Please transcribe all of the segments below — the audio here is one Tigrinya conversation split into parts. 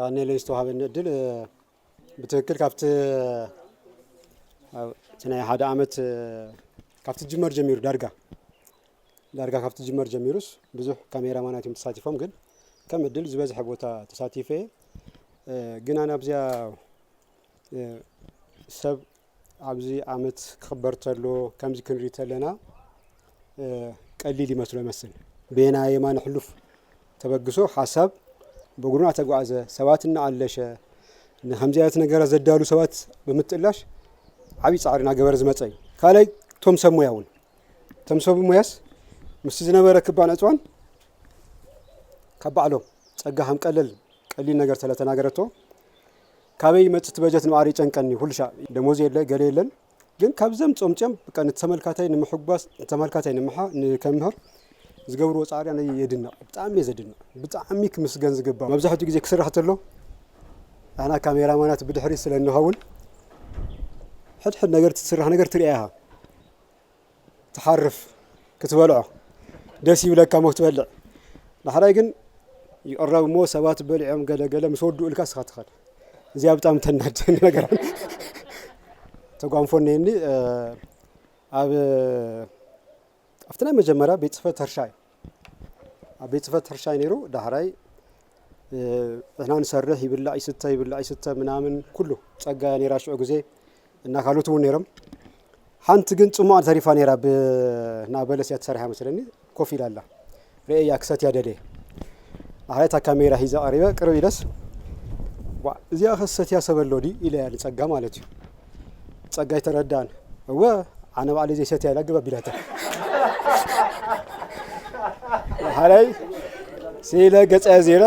ኣነ ለንስተዋሃበኒ እድል ብትክክል ካብቲ እቲ ናይ ሓደ ዓመት ካብቲ ጅመር ጀሚሩ ዳርጋ ዳርጋ ካብቲ ጅመር ጀሚሩስ ብዙሕ ካሜራማናት እዮም ተሳቲፎም። ግን ከም እድል ዝበዝሐ ቦታ ተሳቲፈ። ግና ናብዚኣ ሰብ ኣብዚ ዓመት ክኽበር ተሎ ከምዚ ክንርኢ ተለና ቀሊል ይመስሎ ይመስል። ቤና የማነ ሕሉፍ ተበግሶ ሓሳብ ብእግሩ እናተጓዕዘ ሰባት እናኣለሸ ንከምዚ ዓይነት ነገራት ዘዳሉ ሰባት ብምትእላሽ ዓብዪ ፃዕሪ እናገበረ ዝመፀ እዩ። ካልኣይ እቶም ሰብ ሞያ እውን እቶም ሰብ ሞያስ ምስቲ ዝነበረ ክባን ዕፅዋን ካብ ባዕሎም ፀጋ ከም ቀለል ቀሊል ነገር ስለተናገረቶ ካበይ ይመፅእ እቲ በጀት ንባዕሉ ይጨንቀኒ። ኩሉ ሻዕ ደሞዝ የለ ገለ የለን። ግን ካብዘም ፆምፅኦም በቃ ንተመልካታይ ንምሕጓስ ንተመልካታይ ንምሓ ንከምህር ዝገብርዎ ፃዕሪ ኣነ የድንቕ። ብጣዕሚ እየ ዘድንቕ። ብጣዕሚ ክምስገን ዝግባ መብዛሕትኡ ግዜ ክስራሕ ተሎ ኣና ካሜራማናት ብድሕሪ ስለ እንኸውን ሕድሕድ ነገር ትስራሕ ነገር ትሪኣ ኢኻ። ትሓርፍ ክትበልዖ ደስ ይብለካ ሞ ክትበልዕ። ዳሕራይ ግን ይቕረብ እሞ ሰባት በሊዖም ገለ ገለ ምስ ወድኡ ኢልካ እስኻ ትኸድ። እዚኣ ብጣዕሚ ተናድደኒ ነገር ተጓንፎ እኒአኒ። ኣብ ኣብቲ ናይ መጀመርያ ቤት ፅፈት ሕርሻ እዩ። ኣብ ቤት ፅፈት ሕርሻ እዩ ነይሩ። ዳሕራይ ንሕና ንሰርሕ ይብላዕ ይስተ ይብላዕ ይስተ ምናምን ኩሉ ፀጋ ነይራ ሽዑ ግዜ እና ካልኦት እውን ነይሮም። ሓንቲ ግን ፅሙቕ ተሪፋ ነይራ ብና በለስ እያ ተሰሪሓ መስለኒ ኮፍ ኢላ ኣላ። ርእያ ክሰትያ ደልየ። ኣሕራይ እታ ካሜራ ሒዘ ቀሪበ ቅርብ ኢለስ "ዋ፣ እዚኣ ከሰትያ ሰብ ኣሎ ድዩ?" ኢለ እያ ንፀጋ ማለት እዩ። ፀጋ ኣይተረዳን። "እወ ኣነ ባዕለይ ዘይሰትያ ኢላ ግበ" ቢላታ። ሓራይ ስኢለ ገፀ ዜና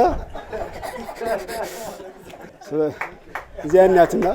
እዚኣ እናትና